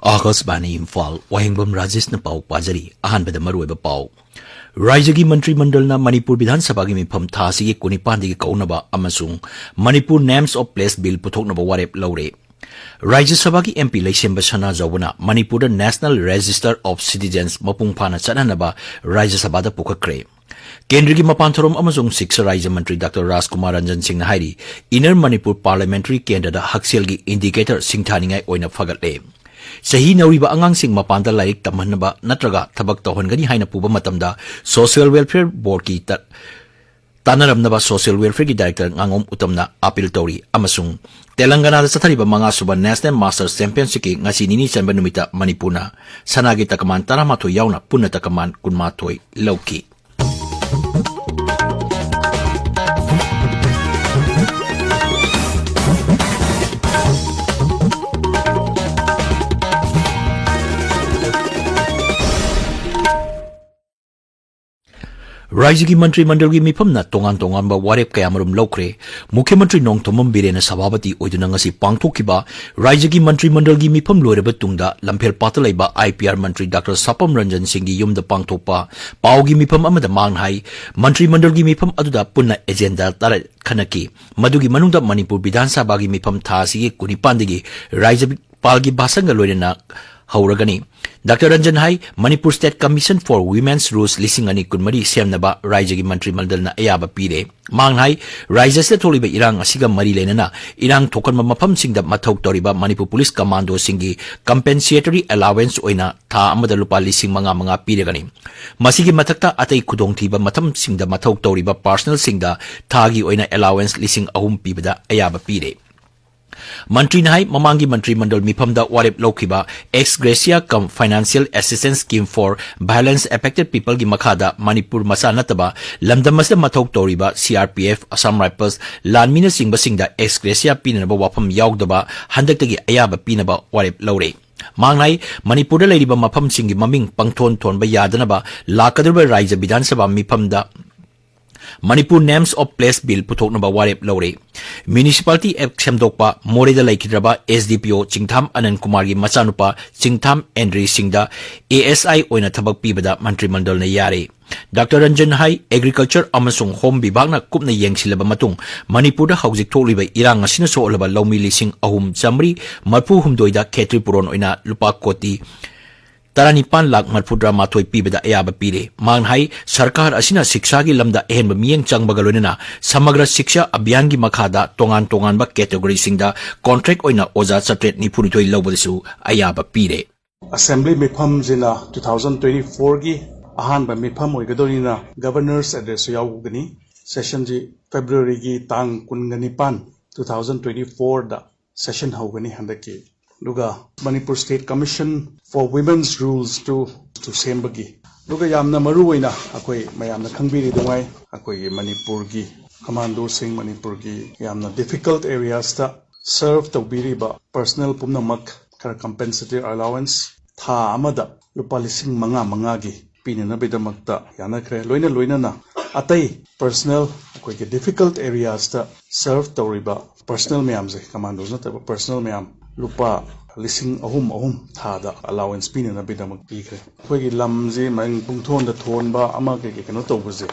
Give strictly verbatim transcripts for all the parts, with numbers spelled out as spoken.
ꯑꯥꯀꯥꯁꯕꯥꯅꯤ ꯏꯝꯐꯥꯜ, ꯋꯥꯍꯦꯡꯕꯝ ꯔꯥꯖꯦꯁꯅ ꯄꯥꯎ ꯄꯥꯖꯔꯤ꯫ ꯑꯍꯥꯟꯕꯗ ꯃꯔꯨꯑꯣꯏꯕ ꯄꯥꯎ꯫ ꯔꯥꯖ꯭ꯌꯒꯤ ꯃꯟꯇ꯭ꯔꯤ ꯃꯟꯗꯜꯅ ꯃꯅꯤꯄꯨꯔ ꯕꯤꯙꯥꯟ ꯁꯚꯥꯒꯤ ꯃꯤꯐꯝ ꯊꯥ ꯑꯁꯤꯒꯤ ꯀꯨꯟꯅꯤꯄꯥꯟꯗꯒꯤ ꯀꯧꯅꯕ ꯑꯃꯁꯨꯡ Manipur Names of Place Bill ꯄꯨꯊꯣꯛꯅꯕ ꯋꯥꯔꯦꯞ ꯂꯧꯔꯦ꯫ ꯔꯥꯖ꯭ꯌ ꯁꯚꯥꯒꯤ MP ꯂꯩꯁꯦꯝꯕ ꯁꯅꯥꯖꯥꯎꯕꯅ ꯃꯅꯤꯄꯨꯔꯗ National Register of Citizens ꯃꯄꯨꯡ ꯐꯥꯅ ꯆꯠꯍꯟꯅꯕ ꯔꯥꯖ꯭ꯌ ꯁꯚꯥꯗ ꯄꯨꯈꯠꯈ꯭ꯔꯦ꯫ ꯀꯦꯟꯗ꯭ꯔꯒꯤ ꯃꯄꯥꯟ ꯊꯧꯔꯝ ꯑꯃꯁꯨꯡ ꯁꯤꯛꯁꯥ ꯔꯥꯖ꯭ꯌ ꯃꯟꯇ꯭ꯔꯤ ꯗꯥꯛꯇꯔ ꯔꯥꯖꯀꯨꯃꯥꯔ ꯔꯟꯖꯟ ꯁꯤꯡꯅ ꯍꯥꯏꯔꯤ, Inner Manipur Parliamentary ꯀꯦꯟꯗ꯭ꯔꯗ ꯍꯛꯁꯦꯜꯒꯤ indicator ꯁꯤꯡꯊꯥꯅꯤꯡꯉꯥꯏ ꯑꯣꯏꯅ ꯐꯒꯠꯂꯦ꯫ ꯆꯍꯤ ꯅꯧꯔꯤꯕ ꯑꯉꯥꯡꯁꯤꯡ ꯃꯄꯥꯟꯗ ꯂꯥꯏꯔꯤꯛ ꯇꯝꯍꯟꯅꯕ ꯅꯠꯇ꯭ꯔꯒ ꯊꯕꯛ ꯇꯧꯍꯟꯒꯅꯤ ꯍꯥꯏꯅ ꯄꯨꯕ ꯃꯇꯝꯗ Social Welfare Boardꯀꯤ ꯇ-, ꯇꯥꯟꯅꯔꯝꯅꯕ Social Welfareꯒꯤ Director ꯉꯥꯉꯣꯝ ꯎꯇꯝꯅ appeal ꯇꯧꯔꯤ꯫ ꯑꯃꯁꯨꯡ ꯇꯦꯂꯪꯒꯅꯥꯗ ꯆꯠꯊꯔꯤꯕ ꯃꯉꯥꯁꯨꯕ National Masters Championshipꯀꯤ ꯉꯁꯤ ꯅꯤꯅꯤ ꯆꯟꯕ ꯅꯨꯃꯤꯠꯇ ꯃꯅꯤꯄꯨꯔꯅ ꯁꯅꯥꯒꯤ ꯇꯀꯃꯥꯟ ꯇꯔꯥꯃꯥꯊꯣꯏ ꯌꯥꯎꯅ ꯄꯨꯟꯅ ꯇꯀꯃꯥꯟ ꯀꯨꯟꯃꯥꯊꯣꯏ ꯂꯧꯈꯤ꯫ ꯔꯥꯖ꯭ꯌꯒꯤ ꯃꯟꯇ꯭ꯔꯤ ꯃꯟꯗꯜꯒꯤ ꯃꯤꯐꯝꯅ ꯇꯣꯉꯥꯟ ꯇꯣꯉꯥꯟꯕ ꯋꯥꯔꯦꯞ ꯀꯌꯥꯃꯔꯨꯝ ꯂꯧꯈ꯭ꯔꯦ꯫ ꯃꯨꯈ꯭ꯌ ꯃꯟꯇ꯭ꯔꯤ ꯅꯣꯡꯊꯣꯝꯕꯝ ꯕꯤꯔꯦꯟꯅ ꯁꯚꯥꯄꯇꯤ ꯑꯣꯏꯗꯨꯅ ꯉꯁꯤ ꯄꯥꯡꯊꯣꯛꯈꯤꯕ ꯔꯥꯖ꯭ꯌꯒꯤ ꯃꯟꯇ꯭ꯔꯤ ꯃꯟꯗꯜꯒꯤ ꯃꯤꯐꯝ ꯂꯣꯏꯔꯕ ꯇꯨꯡꯗ ꯂꯝꯐꯦꯜꯄꯥꯠꯇ ꯂꯩꯕ IPR ꯃꯟꯇ꯭ꯔꯤ ꯗꯥꯛꯇꯔ ꯁꯥꯄꯝ ꯔꯟꯖꯟ ꯁꯤꯡꯒꯤ ꯌꯨꯝꯗ ꯄꯥꯡꯊꯣꯛꯄ ꯄꯥꯎꯒꯤ ꯃꯤꯐꯝ ꯑꯃꯗ ꯃꯍꯥꯛꯅ ꯍꯥꯏ, ꯃꯟꯇ꯭ꯔꯤ ꯃꯟꯗꯜꯒꯤ ꯃꯤꯐꯝ ꯑꯗꯨꯗ ꯄꯨꯟꯅ agenda ꯇꯔꯦꯠ ꯈꯟꯅꯈꯤ꯫ ꯃꯗꯨꯒꯤ ꯃꯅꯨꯡꯗ ꯃꯅꯤꯄꯨꯔ ꯕꯤꯙꯥꯟ ꯁꯚꯥꯒꯤ ꯃꯤꯐꯝ ꯊꯥ ꯑꯁꯤꯒꯤ ꯀꯨꯟꯅꯤꯄꯥꯟꯗꯒꯤ ꯔꯥꯖ꯭ꯌ ꯄꯥꯜꯒꯤ ꯚꯥꯁꯟꯒ ꯂꯣꯏꯅꯅ ꯍꯧꯔꯒꯅꯤ꯫ Doctor Ranjan high, Manipur State Commission for Women's Rules ꯂꯤꯁꯤꯡ ꯑꯅꯤ ꯀꯨꯟꯃꯔꯤ ꯁꯦꯝꯅꯕ ꯔꯥꯖ꯭ꯌꯒꯤ ꯃꯟꯇ꯭ꯔꯤ ꯃꯟꯗꯜꯅ ꯑꯌꯥꯕ ꯄꯤꯔꯦ꯫ ꯃꯍꯥꯛꯅ ꯍꯥꯏ, ꯔꯥꯖ꯭ꯌ ꯑꯁꯤꯗ ꯊꯣꯛꯂꯤꯕ ꯏꯔꯥꯡ ꯑꯁꯤꯒ ꯃꯔꯤ ꯂꯩꯅꯅ ꯏꯔꯥꯡ ꯊꯣꯛꯍꯟꯕ ꯃꯐꯝꯁꯤꯡꯗ ꯃꯊꯧ ꯇꯧꯔꯤꯕ ꯃꯅꯤꯄꯨꯔ ꯄꯨꯂꯤꯁ ꯀꯃꯥꯟꯗꯣꯁꯤꯡꯒꯤ compensatory allowance ꯑꯣꯏꯅ ꯊꯥ ꯑꯃꯗ ꯂꯨꯄꯥ ꯂꯤꯁꯤꯡ ꯃꯉꯥ ꯃꯉꯥ ꯄꯤꯔꯒꯅꯤ꯫ ꯃꯁꯤꯒꯤ ꯃꯊꯛꯇ ꯑꯇꯩ ꯈꯨꯗꯣꯡꯊꯤꯕ ꯃꯐꯝꯁꯤꯡꯗ ꯃꯊꯧ ꯇꯧꯔꯤꯕ personnelꯁꯤꯡꯗ ꯊꯥꯒꯤ ꯑꯣꯏꯅ allowance ꯂꯤꯁꯤꯡ ꯑꯍꯨꯝ ꯄꯤꯕꯗ ꯑꯌꯥꯕ ꯄꯤꯔꯦ꯫ ꯃꯟꯇ꯭ꯔꯤꯅ ꯍꯥꯏ, ꯃꯃꯥꯡꯒꯤ ꯃꯟꯇ꯭ꯔꯤ ꯃꯟꯗꯜ ꯃꯤꯐꯝꯗ ꯋꯥꯔꯦꯞ ꯂꯧꯈꯤꯕ Ex Gratia cum Financial Assistance Scheme for Violence Affected Peopleꯒꯤ ꯃꯈꯥꯗ ꯃꯅꯤꯄꯨꯔ ꯃꯆꯥ ꯅꯠꯇꯕ ꯂꯝꯗꯝ ꯑꯁꯤꯗ ꯃꯊꯧ ꯇꯧꯔꯤꯕ CRPF, Assam Rifles, ꯂꯥꯟꯃꯤꯅꯆꯤꯡꯕꯁꯤꯡꯗ ex gratia ꯄꯤꯅꯅꯕ ꯋꯥꯐꯝ ꯌꯥꯎꯗꯕ ꯍꯟꯗꯛꯇꯒꯤ ꯑꯌꯥꯕ ꯄꯤꯅꯕ ꯋꯥꯔꯦꯞ ꯂꯧꯔꯦ꯫ ꯃꯍꯥꯛꯅ ꯍꯥꯏ, ꯃꯅꯤꯄꯨꯔꯗ ꯂꯩꯔꯤꯕ ꯃꯐꯝꯁꯤꯡꯒꯤ ꯃꯃꯤꯡ ꯄꯪꯊꯣꯟ ꯊꯣꯟꯕ ꯌꯥꯗꯅꯕ ꯂꯥꯛꯀꯗꯧꯔꯤꯕ ꯔꯥꯖ꯭ꯌ ꯕꯤꯙꯥꯟ ꯁꯚꯥ ꯃꯤꯐꯝꯗ Manipur Names of Place Bill ꯄꯨꯊꯣꯛꯅꯕ ꯋꯥꯔꯦꯞ ꯂꯧꯔꯦ꯫ Municipality Act ꯁꯦꯝꯗꯣꯛꯄ, ꯃꯣꯔꯦꯗ ꯂꯩꯈꯤꯗ꯭ꯔꯕ S D P O ꯆꯤꯡꯊꯥꯝ ꯑꯅꯟ ꯀꯨꯃꯥꯔꯒꯤ ꯃꯆꯥꯅꯨꯄꯥ ꯆꯤꯡꯊꯥꯝ ꯑꯦꯟꯗ꯭ꯔꯤ ꯁꯤꯡꯗ A S I ꯑꯣꯏꯅ ꯊꯕꯛ ꯄꯤꯕꯗ ꯃꯟꯇ꯭ꯔꯤ ꯃꯟꯗꯜꯅ ꯌꯥꯔꯦ꯫ ꯗꯥꯛꯇꯔ ꯔꯟꯖꯟ ꯍꯥꯏ, Agriculture ꯑꯃꯁꯨꯡ Home ꯕꯤꯚꯥꯒꯅ ꯀꯨꯞꯅ ꯌꯦꯡꯁꯤꯜꯂꯕ ꯃꯇꯨꯡ ꯃꯅꯤꯄꯨꯔꯗ ꯍꯧꯖꯤꯛ ꯊꯣꯛꯂꯤꯕ ꯏꯔꯥꯡ ꯑꯁꯤꯅ ꯁꯣꯛꯍꯜꯂꯕ ꯂꯧꯃꯤ ꯂꯤꯁꯤꯡ ꯑꯍꯨꯝ ꯆꯥꯃꯔꯤ ꯃꯔꯤꯐꯨ ꯍꯨꯝꯗꯣꯏꯗ ꯈꯦꯇ꯭ꯔꯤ ꯄꯨꯔꯣꯟ ꯑꯣꯏꯅ ꯂꯨꯄꯥ ꯀꯣꯇꯤ ꯇꯔꯥꯅꯤꯄꯥꯟ ꯂꯥꯈ ꯃꯔꯤꯐꯨꯇꯔꯥ ꯃꯥꯊꯣꯏ ꯄꯤꯕꯗ ꯑꯌꯥꯕ ꯄꯤꯔꯦ꯫ ꯃꯍꯥꯛꯅ ꯍꯥꯏ, ꯁꯔꯀꯥꯔ ꯑꯁꯤꯅ ꯁꯤꯛꯁꯥꯒꯤ ꯂꯝꯗ ꯑꯍꯦꯟꯕ ꯃꯤꯠꯌꯦꯡ ꯆꯪꯕꯒ ꯂꯣꯏꯅꯅ ꯁꯃꯒ꯭ꯔ ꯁꯤꯛꯁꯥ ꯑꯚꯤꯌꯥꯟꯒꯤ ꯃꯈꯥꯗ ꯇꯣꯉꯥꯟ ꯇꯣꯉꯥꯟꯕ categoryꯁꯤꯡꯗ contract ꯑꯣꯏꯅ ꯑꯣꯖꯥ ꯆꯥꯇ꯭ꯔꯦꯠ ꯅꯤꯐꯨꯅꯤꯊꯣꯏ ꯂꯧꯕꯗꯁꯨ ꯑꯌꯥꯕ ꯄꯤꯔꯦ꯫ Assembly ꯃꯤꯐꯝꯁꯤꯅ two thousand twenty fourꯒꯤ ꯑꯍꯥꯟꯕ ꯃꯤꯐꯝ ꯑꯣꯏꯒꯗꯧꯔꯤꯅ Governor's Addressꯁꯨ ꯌꯥꯎꯒꯅꯤ꯫ Sessionꯁꯤ Februaryꯒꯤ ꯇꯥꯡ ꯀꯨꯟꯒ ꯅꯤꯄꯥꯟ, two thousand twenty fourꯗ session ꯍꯧꯒꯅꯤ ꯍꯟꯗꯛꯀꯤ꯫ ꯑꯗꯨꯒ Manipur State Commission for Women's Rules to, to ꯁꯦꯝꯕꯒꯤ, ꯑꯗꯨꯒ ꯌꯥꯝꯅ ꯃꯔꯨ ꯑꯣꯏꯅ ꯑꯩꯈꯣꯏ ꯃꯌꯥꯝꯅ ꯈꯪꯕꯤꯔꯤꯗꯨꯉꯥꯏ, ꯑꯩꯈꯣꯏꯒꯤ ꯃꯅꯤꯄꯨꯔꯒꯤ commandoꯁꯤꯡ, ꯃꯅꯤꯄꯨꯔꯒꯤ ꯌꯥꯝꯅ difficult areasꯇ serve ꯇꯧꯕꯤꯔꯤꯕ personnel ꯄꯨꯝꯅꯃꯛ ꯈꯔ compensatory allowance ꯊꯥ ꯑꯃꯗ ꯂꯨꯄꯥ ꯂꯤꯁꯤꯡ ꯃꯉꯥ ꯃꯉꯥꯒꯤ ꯄꯤꯅꯅꯕꯒꯤꯗꯃꯛꯇ ꯌꯥꯅꯈ꯭ꯔꯦ꯫ ꯂꯣꯏꯅ ꯂꯣꯏꯅꯅ ꯑꯇꯩ personnel, ꯑꯩꯈꯣꯏꯒꯤ difficult areasꯇ serve ꯇꯧꯔꯤꯕ personnel ꯃꯌꯥꯝꯁꯦ, commandos ꯅꯠꯇꯕ personnel ꯃꯌꯥꯝ, ꯂꯨꯄꯥ ꯂꯤꯁꯤꯡ ꯑꯍꯨꯝ ꯑꯍꯨꯝ ꯊꯥꯗ allowance ꯄꯤꯅꯅꯕꯒꯤꯗꯃꯛ ꯄꯤꯈ꯭ꯔꯦ꯫ ꯑꯩꯈꯣꯏꯒꯤ ꯂꯝꯁꯤ ꯃꯅꯤꯡ ꯄꯨꯡꯊꯣꯟꯗ ꯊꯣꯟꯕ ꯑꯃ ꯀꯩ ꯀꯩ ꯀꯩꯅꯣ ꯇꯧꯕꯁꯦ,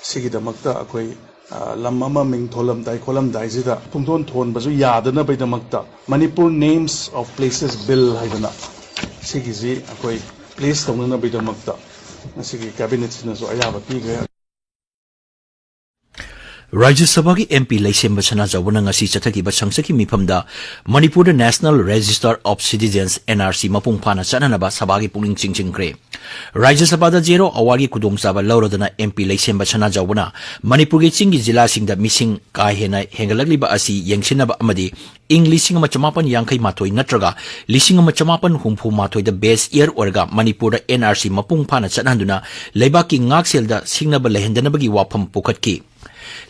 ꯁꯤꯒꯤꯗꯃꯛꯇ ꯑꯩꯈꯣꯏ, ꯑ, ꯂꯝ ꯑꯃ ꯃꯤꯡ ꯊꯣꯜꯂꯝꯗꯥꯏ ꯈꯣꯠꯂꯝꯗꯥꯏꯁꯤꯗ ꯄꯨꯡꯊꯣꯟ ꯊꯣꯟꯕꯁꯨ ꯌꯥꯗꯅꯕꯒꯤꯗꯃꯛꯇ Manipur Names of Places Bill ꯍꯥꯏꯗꯅ ꯁꯤꯒꯤꯁꯤ ꯑꯩꯈꯣꯏ place ꯇꯧꯅꯅꯕꯒꯤꯗꯃꯛꯇ ꯉꯁꯤꯒꯤ cabinetꯁꯤꯅꯁꯨ ꯑꯌꯥꯕ ꯄꯤꯈ꯭ꯔꯦ꯫ ꯔꯥꯖ꯭ꯌ ꯁꯚꯥꯒꯤ M P ꯂꯩꯁꯦꯝꯕ ꯁꯅꯥꯖꯥꯎꯕꯅ ꯉꯁꯤ ꯆꯠꯊꯈꯤꯕ ꯁꯪꯁꯠꯀꯤ ꯃꯤꯐꯝꯗ ꯃꯅꯤꯄꯨꯔꯗ National Register of Citizens, N R C, ꯃꯄꯨꯡ ꯐꯥꯅ ꯆꯠꯅꯅꯕ ꯁꯚꯥꯒꯤ ꯄꯨꯛꯅꯤꯡ ꯆꯤꯡꯁꯤꯟꯈ꯭ꯔꯦ꯫ ꯔꯥꯖ꯭ꯌ ꯁꯚꯥꯗ zero hourꯒꯤ ꯈꯨꯗꯣꯡꯆꯥꯕ ꯂꯧꯔꯗꯅ M P ꯂꯩꯁꯦꯝꯕ ꯁꯅꯥꯖꯥꯎꯕꯅ ꯃꯅꯤꯄꯨꯔꯒꯤ ꯆꯤꯡꯒꯤ ꯖꯤꯂꯥꯁꯤꯡꯗ ꯃꯤꯁꯤꯡ ꯀꯥ ꯍꯦꯟꯅ ꯍꯦꯟꯒꯠꯂꯛꯂꯤꯕ ꯑꯁꯤ ꯌꯦꯡꯁꯤꯟꯅꯕ ꯑꯃꯗꯤ ꯏꯪ ꯂꯤꯁꯤꯡ ꯑꯃ ꯆꯃꯥꯄꯟ ꯌꯥꯡꯈꯩ ꯃꯥꯊꯣꯏ ꯅꯠꯇ꯭ꯔꯒ ꯂꯤꯁꯤꯡ ꯑꯃ ꯆꯃꯥꯄꯟ ꯍꯨꯝꯐꯨ ꯃꯥꯊꯣꯏꯗ base year ꯑꯣꯏꯔꯒ ꯃꯅꯤꯄꯨꯔꯗ N R C ꯃꯄꯨꯡ ꯐꯥꯅ ꯆꯠꯅꯍꯟꯗꯨꯅ ꯂꯩꯕꯥꯛꯀꯤ ꯉꯥꯛꯁꯦꯜꯗ ꯁꯤꯡꯅꯕ ꯂꯩꯍꯟꯗꯅꯕꯒꯤ ꯋꯥꯐꯝ ꯄꯨꯈꯠꯈꯤ꯫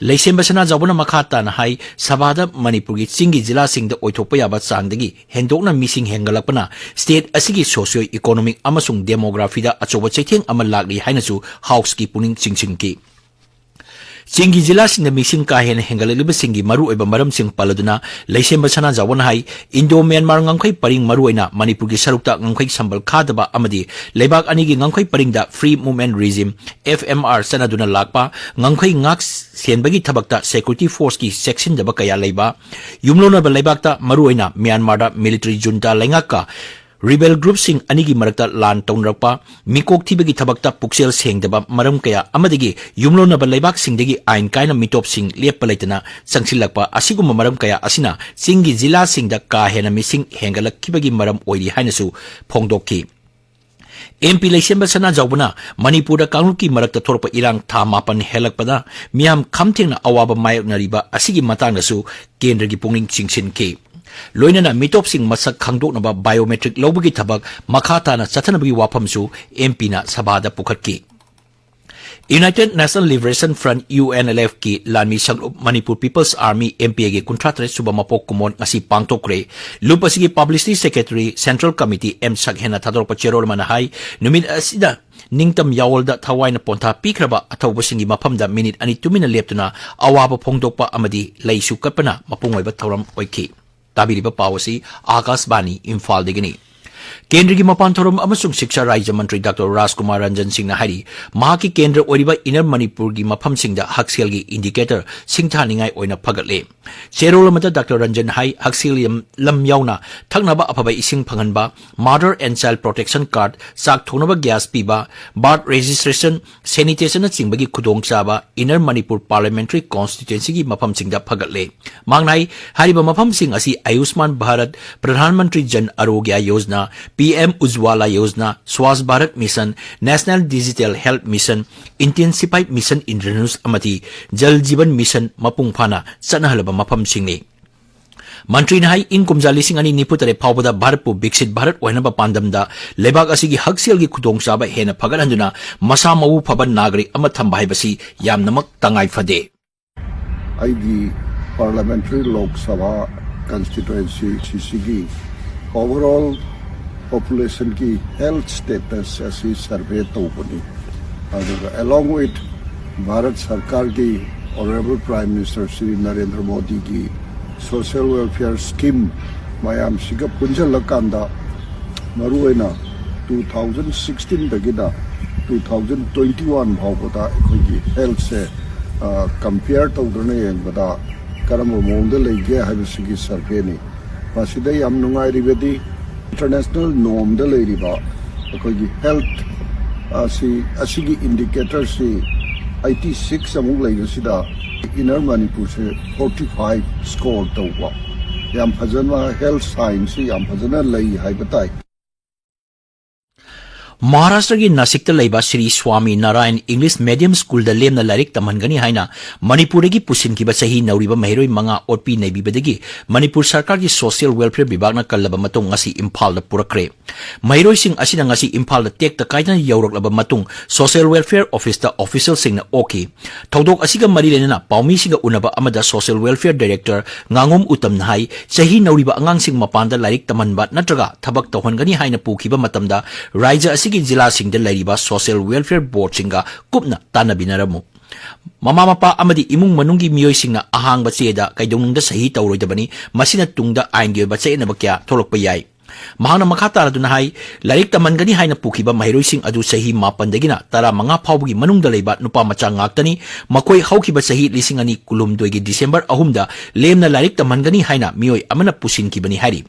ꯂꯩꯁꯦꯝꯕ ꯁꯅꯥꯖꯥꯎꯕꯅ ꯃꯈꯥ ꯇꯥꯅ ꯍꯥꯏ, ꯁꯚꯥꯗ ꯃꯅꯤꯄꯨꯔꯒꯤ ꯆꯤꯡꯒꯤ ꯖꯤꯂꯥꯁꯤꯡꯗ ꯑꯣꯏꯊꯣꯛꯄ ꯌꯥꯕ ꯆꯥꯡꯗꯒꯤ ꯍꯦꯟꯗꯣꯛꯅ ꯃꯤꯁꯤꯡ ꯍꯦꯟꯒꯠꯂꯛꯄꯅ state ꯑꯁꯤꯒꯤ socio economic ꯑꯃꯁꯨꯡ demographyꯗ ꯑꯆꯧꯕ ꯆꯩꯊꯦꯡ ꯑꯃ ꯂꯥꯛꯂꯤ ꯍꯥꯏꯅꯁꯨ Houseꯀꯤ ꯄꯨꯛꯅꯤꯡ ꯆꯤꯡꯁꯤꯟꯈꯤ꯫ ꯆꯤꯡꯒꯤ ꯖꯤꯂꯥꯁꯤꯡꯗ ꯃꯤꯁꯤꯡ ꯀꯥ ꯍꯦꯟꯅ ꯍꯦꯟꯒꯠꯂꯛꯂꯤꯕꯁꯤꯡꯒꯤ ꯃꯔꯨꯑꯣꯏꯕ ꯃꯔꯝꯁꯤꯡ ꯄꯜꯂꯗꯨꯅ, ꯂꯩꯁꯦꯝꯕ ꯁꯅꯥꯖꯥꯎꯕꯅ ꯍꯥꯏ, ꯏꯟꯗꯣ ꯃ꯭ꯌꯥꯟꯃꯥꯔ ꯉꯝꯈꯩ ꯄꯔꯤꯡ, ꯃꯔꯨꯑꯣꯏꯅ ꯃꯅꯤꯄꯨꯔꯒꯤ ꯁꯔꯨꯛꯇ ꯉꯝꯈꯩ ꯁꯝꯕꯜ ꯈꯥꯗꯕ ꯑꯃꯗꯤ ꯂꯩꯕꯥꯛ ꯑꯅꯤꯒꯤ ꯉꯝꯈꯩ ꯄꯔꯤꯡꯗ Free Movement Regime, F M R, ꯆꯠꯅꯗꯨꯅ ꯂꯥꯛꯄ, ꯉꯝꯈꯩ ꯉꯥꯛ ꯁꯦꯟꯕꯒꯤ ꯊꯕꯛꯇ security forceꯀꯤ ꯆꯦꯛꯁꯤꯟꯗꯕ ꯀꯌꯥ ꯂꯩꯕ, ꯌꯨꯝꯂꯣꯟꯅꯕ ꯂꯩꯕꯥꯛꯇ, ꯃꯔꯨꯑꯣꯏꯅ ꯃ꯭ꯌꯥꯟꯃꯥꯔꯗ military junta ꯂꯩꯉꯥꯛꯀ rebel groupꯁꯤꯡ ꯑꯅꯤꯒꯤ ꯃꯔꯛꯇ ꯂꯥꯟ ꯇꯧꯅꯔꯛꯄ, ꯃꯤꯀꯣꯛ ꯊꯤꯕꯒꯤ ꯊꯕꯛꯇ ꯄꯨꯛꯆꯦꯜ ꯁꯦꯡꯗꯕ ꯃꯔꯝ ꯀꯌꯥ ꯑꯃꯗꯒꯤ ꯌꯨꯝꯂꯣꯟꯅꯕ ꯂꯩꯕꯥꯛꯁꯤꯡꯗꯒꯤ ꯑꯥꯏꯟ ꯀꯥꯏꯅ ꯃꯤꯇꯣꯞꯁꯤꯡ ꯂꯦꯞꯄ ꯂꯩꯇꯅ ꯆꯪꯁꯤꯜꯂꯛꯄ, ꯑꯁꯤꯒꯨꯝꯕ ꯃꯔꯝ ꯀꯌꯥ ꯑꯁꯤꯅ ꯆꯤꯡꯒꯤ ꯖꯤꯂꯥꯁꯤꯡꯗ ꯀꯥ ꯍꯦꯟꯅ ꯃꯤꯁꯤꯡ ꯍꯦꯟꯒꯠꯂꯛꯈꯤꯕꯒꯤ ꯃꯔꯝ ꯑꯣꯏꯔꯤ ꯍꯥꯏꯅꯁꯨ ꯐꯣꯡꯗꯣꯛꯈꯤ꯫ M P ꯂꯩꯁꯦꯝꯕ ꯁꯅꯥꯖꯥꯎꯕꯅ ꯃꯅꯤꯄꯨꯔꯗ ꯀꯥꯡꯂꯨꯞꯀꯤ ꯃꯔꯛꯇ ꯊꯣꯛꯂꯛꯄ ꯏꯔꯥꯡ ꯊꯥ ꯃꯥꯄꯟ ꯍꯦꯜꯂꯛꯄꯗ ꯃꯤꯌꯥꯝ ꯈꯝ ꯊꯦꯡꯅ ꯑꯋꯥꯕ ꯃꯥꯌꯣꯛꯅꯔꯤꯕ ꯑꯁꯤꯒꯤ ꯃꯇꯥꯡꯗꯁꯨ ꯀꯦꯟꯗ꯭ꯔꯒꯤ ꯄꯨꯛꯅꯤꯡ ꯆꯤꯡꯁꯤꯟꯈꯤ꯫ ꯂꯣꯏꯅꯅ ꯃꯤꯇꯣꯞꯁꯤꯡ ꯃꯁꯛ ꯈꯪꯗꯣꯛꯅꯕ biometric ꯂꯧꯕꯒꯤ ꯊꯕꯛ ꯃꯈꯥ ꯇꯥꯅ ꯆꯠꯊꯅꯕꯒꯤ ꯋꯥꯐꯝꯁꯨ M Pꯅ ꯁꯚꯥꯗ ꯄꯨꯈꯠꯈꯤ꯫ United National Liberation Front, U N L Fꯀꯤ ꯂꯥꯟꯃꯤ ꯁꯪꯂꯨꯞ Manipur People's Army, M P Aꯒꯤ ꯀꯨꯟꯊ꯭ꯔꯥ ꯇꯔꯦꯠ ꯁꯨꯕ ꯃꯄꯣꯛ ꯀꯨꯝꯑꯣꯟ ꯉꯁꯤ ꯄꯥꯡꯊꯣꯛꯈ꯭ꯔꯦ꯫ ꯂꯨꯞ ꯑꯁꯤꯒꯤ publicity secretary, Central Committee, M ꯁꯛꯍꯦꯟꯅ ꯊꯥꯗꯣꯔꯛꯄ ꯆꯦꯔꯣꯜ ꯑꯃꯅ ꯍꯥꯏ, ꯅꯨꯃꯤꯠ ꯑꯁꯤꯗ ꯅꯤꯡꯇꯝ ꯌꯥꯋꯜꯗ ꯊꯋꯥꯏꯅ ꯄꯣꯟꯊꯥ ꯄꯤꯈ꯭ꯔꯕ ꯑꯊꯧꯕꯁꯤꯡꯒꯤ ꯃꯐꯝꯗ ꯃꯤꯅꯤꯠ ꯑꯅꯤ ꯇꯨꯃꯤꯟꯅ ꯂꯦꯞꯇꯨꯅ ꯑꯋꯥꯕ ꯐꯣꯡꯗꯣꯛꯄ ꯑꯃꯗꯤ ꯂꯩꯁꯨ ꯀꯠꯄꯅ ꯃꯄꯨꯡ ꯑꯣꯏꯕ ꯊꯧꯔꯝ ꯑꯣꯏꯈꯤ꯫ ꯇꯥꯕꯤꯔꯤꯕ ꯄꯥꯎ ꯑꯁꯤ ꯑꯥꯀꯥꯁꯕꯥꯅꯤ ꯏꯝꯐꯥꯜꯗꯒꯤꯅꯤ꯫ ꯀꯦꯟꯗ꯭ꯔꯒꯤ ꯃꯄꯥꯟ ꯊꯧꯔꯝ ꯑꯃꯁꯨꯡ ꯁꯤꯛꯁꯥ ꯔꯥꯖ꯭ꯌ ꯃꯟꯇ꯭ꯔꯤ ꯗꯥꯛꯇꯔ ꯔꯥꯖꯀꯨꯃꯥꯔ ꯔꯟꯖꯟ ꯁꯤꯡꯅ ꯍꯥꯏꯔꯤ, ꯃꯍꯥꯛꯀꯤ ꯀꯦꯟꯗ꯭ꯔ ꯑꯣꯏꯔꯤꯕ Inner Manipurꯒꯤ ꯃꯐꯝꯁꯤꯡꯗ ꯍꯛꯁꯦꯜꯒꯤ indicator ꯁꯤꯡꯊꯥꯅꯤꯡꯉꯥꯏ ꯑꯣꯏꯅ ꯐꯒꯠꯂꯦ꯫ ꯆꯦꯔꯣꯜ ꯑꯃꯗ ꯗꯥꯛꯇꯔ ꯔꯟꯖꯟ ꯍꯥꯏ, ꯍꯛꯁꯦꯜꯒꯤ ꯂꯝ, ꯂꯝ ꯌꯥꯎꯅ ꯊꯛꯅꯕ ꯑꯐꯕ ꯏꯁꯤꯡ ꯐꯪꯍꯟꯕ, mother and child protection card, ꯆꯥꯛ ꯊꯣꯡꯅꯕ gas ꯄꯤꯕ, birth registration, sanitation ꯅꯆꯤꯡꯕꯒꯤ ꯈꯨꯗꯣꯡꯆꯥꯕ Inner Manipur Parliamentary Constituencyꯒꯤ ꯃꯐꯝꯁꯤꯡꯗ ꯐꯒꯠꯂꯦ꯫ ꯃꯍꯥꯛꯅ ꯍꯥꯏ, ꯍꯥꯏꯔꯤꯕ ꯃꯐꯝꯁꯤꯡ ꯑꯁꯤ ꯑꯌꯨꯁꯃꯥꯟ Bharat, Pradhan Mantri Jan ꯑꯔꯣꯒ꯭ꯌ Yojana, P M Ujjwala Yojana, Swachh Bharat Mission, National Digital Health Mission, Intensified Mission Indradhanush ꯑꯃꯗꯤ Jal Jeevan Mission ꯃꯄꯨꯡ ꯐꯥꯅ ꯆꯠꯅꯍꯜꯂꯕ ꯃꯐꯝꯁꯤꯡꯅꯤ꯫ ꯃꯟꯇ꯭ꯔꯤꯅ ꯍꯥꯏ, ꯏꯪ ꯀꯨꯝꯖꯥ ꯂꯤꯁꯤꯡ ꯑꯅꯤ ꯅꯤꯐꯨ ꯇꯔꯦꯠ ꯐꯥꯎꯕꯗ ꯚꯥꯔꯠꯄꯨ ꯕꯤꯛꯁꯤꯠ ꯚꯥꯔꯠ ꯑꯣꯏꯍꯟꯅꯕ ꯄꯥꯟꯗꯝꯗ ꯂꯩꯕꯥꯛ ꯑꯁꯤꯒꯤ ꯍꯛꯁꯦꯜꯒꯤ ꯈꯨꯗꯣꯡꯆꯥꯕ ꯍꯦꯟꯅ ꯐꯒꯠꯍꯟꯗꯨꯅ ꯃꯁꯥ ꯃꯎ ꯐꯕ ꯅꯥꯒꯔꯤꯛ ꯑꯃ ꯊꯝꯕ ꯍꯥꯏꯕꯁꯤ ꯌꯥꯝꯅꯃꯛ ꯇꯉꯥꯏ ꯐꯗꯦ꯫ ꯑꯩꯒꯤ parliamentary Lok Sabha constituency ꯁꯤꯁꯤꯒꯤ overall populationꯒꯤ health status ꯑꯁꯤ survey ꯇꯧꯕꯅꯤ꯫ ꯑꯗꯨꯒ along with ꯚꯥꯔꯠ ꯁꯔꯀꯥꯔꯒꯤ honourable prime minister Shri Narendra ꯃꯣꯗꯤꯒꯤ ꯁꯣꯁꯤꯌꯦꯜ ꯋꯦꯜꯐꯤꯌꯔ ꯁ꯭ꯀꯤꯝ ꯃꯌꯥꯝꯁꯤꯒ ꯄꯨꯟꯁꯤꯜꯂꯀꯥꯟꯗ, ꯃꯔꯨꯑꯣꯏꯅ ꯇꯨ ꯊꯥꯎꯖꯟ ꯁꯤꯛꯁꯇꯤꯟꯗꯒꯤꯅ ꯇꯨ ꯊꯥꯎꯖꯟ ꯇ꯭ꯋꯦꯟꯇꯤ ꯋꯥꯟ ꯐꯥꯎꯕꯗ ꯑꯩꯈꯣꯏꯒꯤ ꯍꯦꯜꯠꯁꯦ ꯀꯝꯄꯤꯌꯔ ꯇꯧꯗꯨꯅ ꯌꯦꯡꯕꯗ ꯀꯔꯝꯕ ꯃꯑꯣꯡꯗ ꯂꯩꯒꯦ ꯍꯥꯏꯕꯁꯤꯒꯤ ꯁꯔꯚꯦꯅꯤ꯫ ꯃꯁꯤꯗ ꯌꯥꯝ ꯅꯨꯡꯉꯥꯏꯔꯤꯕꯗꯤ, ꯏꯟꯇꯔꯅꯦꯁꯅꯦꯜ ꯅꯣꯔꯝꯗ ꯂꯩꯔꯤꯕ ꯑꯩꯈꯣꯏꯒꯤ ꯍꯦꯜꯠ ꯑꯁꯤ, ꯑꯁꯤꯒꯤ ꯏꯟꯗꯤꯀꯦꯇꯔꯁꯤ ꯑꯩꯠꯇꯤ ꯁꯤꯛꯁ ꯑꯃꯨꯛ ꯂꯩꯕꯁꯤꯗ ꯏꯟꯅꯔ ꯃꯅꯤꯄꯨꯔꯁꯦ ꯐꯣꯔꯇꯤ ꯐꯥꯏꯚ ꯁ꯭ꯀꯣꯔ ꯇꯧꯕ, ꯌꯥꯝ ꯐꯖꯅ ꯍꯦꯜꯠ ꯁꯥꯏꯟꯁꯁꯤ ꯌꯥꯝ ꯐꯖꯅ ꯂꯩ ꯍꯥꯏꯕ ꯇꯥꯏ꯫ ꯃꯍꯥꯔꯥꯁꯇ꯭ꯔꯒꯤ ꯅꯥꯁꯤꯛꯇ ꯂꯩꯕ ꯁ꯭ꯔꯤ ꯁ꯭ꯋꯥꯃꯤ ꯅꯥꯔꯥꯌꯟ ꯏꯪꯂꯤꯁ ꯃꯦꯗꯤꯌꯝ ꯁ꯭ꯀꯨꯜꯗ ꯂꯦꯝꯅ ꯂꯥꯏꯔꯤꯛ ꯇꯝꯍꯟꯒꯅꯤ ꯍꯥꯏꯅ ꯃꯅꯤꯄꯨꯔꯗꯒꯤ ꯄꯨꯁꯤꯟꯈꯤꯕ ꯆꯍꯤ ꯅꯧꯔꯤꯕ ꯃꯍꯩꯔꯣꯏ ꯃꯉꯥ ꯑꯣꯠꯄꯤ ꯅꯩꯕꯤꯕꯗꯒꯤ ꯃꯅꯤꯄꯨꯔ ꯁꯔꯀꯥꯔꯒꯤ ꯁꯣꯁꯤꯌꯦꯜ ꯋꯦꯜꯐꯤꯌꯔ ꯕꯤꯚꯥꯒꯅ ꯀꯜꯂꯕ ꯃꯇꯨꯡ ꯉꯁꯤ ꯏꯝꯐꯥꯜꯗ ꯄꯨꯔꯛꯈ꯭ꯔꯦ꯫ ꯃꯍꯩꯔꯣꯏꯁꯤꯡ ꯑꯁꯤꯅ ꯉꯁꯤ ꯏꯝꯐꯥꯜꯗ ꯇꯦꯛꯇ ꯀꯥꯏꯗꯅ ꯌꯧꯔꯛꯂꯕ ꯃꯇꯨꯡ ꯁꯣꯁꯤꯌꯦꯜ ꯋꯦꯜꯐꯤꯌꯔ ꯑꯣꯐꯤꯁꯇ ꯑꯣꯐꯤꯁꯤꯌꯦꯜꯁꯤꯡꯅ ꯑꯣꯛꯈꯤ꯫ ꯊꯧꯗꯣꯛ ꯑꯁꯤꯒ ꯃꯔꯤ ꯂꯩꯅꯅ ꯄꯥꯎꯃꯤꯁꯤꯡꯒ ꯎꯅꯕ ꯑꯃꯗ ꯁꯣꯁꯤꯌꯦꯜ ꯋꯦꯜꯐꯤꯌꯔ ꯗꯥꯏꯔꯦꯛꯇꯔ ꯉꯥꯉꯣꯝ ꯎꯇꯝꯅ ꯍꯥꯏ, ꯆꯍꯤ ꯅꯧꯔꯤꯕ ꯑꯉꯥꯡꯁꯤꯡ ꯃꯄꯥꯟꯗ ꯂꯥꯏꯔꯤꯛ ꯇꯝꯍꯟꯕ ꯅꯠꯇ꯭ꯔꯒ ꯊꯕꯛ ꯇꯧꯍꯟꯒꯅꯤ ꯍꯥꯏꯅ ꯄꯨꯈꯤꯕ ꯃꯇꯝꯗ ꯔꯥꯏꯖ꯭ꯌ ꯑꯁꯤꯒꯤ ꯖꯤꯂꯥꯁꯤꯡꯗ ꯂꯩꯔꯤꯕ ꯁꯣꯁꯤꯌꯦꯜ ꯋꯦꯜꯐꯤꯌꯔ ꯕꯣꯔꯗꯁꯤꯡꯒ ꯀꯨꯞꯅ ꯇꯥꯟꯅꯕꯤꯅꯔꯝꯃꯨ꯫ ꯃꯃꯥ ꯃꯄꯥ ꯑꯃꯗꯤ ꯏꯃꯨꯡ ꯃꯅꯨꯡꯒꯤ ꯃꯤꯑꯣꯏꯁꯤꯡꯅ ꯑꯍꯥꯡꯕ ꯆꯦꯗ ꯀꯩꯗꯧꯅꯨꯡꯗ ꯁꯍꯤ ꯇꯧꯔꯣꯏꯗꯕꯅꯤ, ꯃꯁꯤꯅ ꯇꯨꯡꯗ ꯑꯥꯏꯟꯒꯤ ꯑꯣꯏꯕ ꯆꯌꯦꯠꯅꯕ ꯀꯌꯥ ꯊꯣꯛꯂꯛꯄ ꯌꯥꯏ꯫ ꯃꯍꯥꯛꯅ ꯃꯈꯥ ꯇꯥꯔꯗꯨꯅ ꯍꯥꯏ, ꯂꯥꯏꯔꯤꯛ ꯇꯝꯍꯟꯒꯅꯤ ꯍꯥꯏꯅ ꯄꯨꯈꯤꯕ ꯃꯍꯩꯔꯣꯏꯁꯤꯡ ꯑꯗꯨ ꯆꯍꯤ ꯃꯥꯄꯟꯗꯒꯤꯅ ꯇꯔꯥꯃꯉꯥ ꯐꯥꯎꯕꯒꯤ ꯃꯅꯨꯡꯗ ꯂꯩꯕ ꯅꯨꯄꯥ ꯃꯆꯥ ꯉꯥꯛꯇꯅꯤ꯫ ꯃꯈꯣꯏ ꯍꯧꯈꯤꯕ ꯆꯍꯤ ꯂꯤꯁꯤꯡ ꯑꯅꯤ ꯀꯨꯟꯍꯨꯝꯗꯣꯏꯒꯤ ꯗꯤꯁꯦꯝꯕꯔ ꯑꯍꯨꯝꯗ ꯂꯦꯝꯅ ꯂꯥꯏꯔꯤꯛ ꯇꯝꯍꯟꯒꯅꯤ ꯍꯥꯏꯅ ꯃꯤꯑꯣꯏ ꯑꯃꯅ ꯄꯨꯁꯤꯟꯈꯤꯕꯅꯤ ꯍꯥꯏꯔꯤ꯫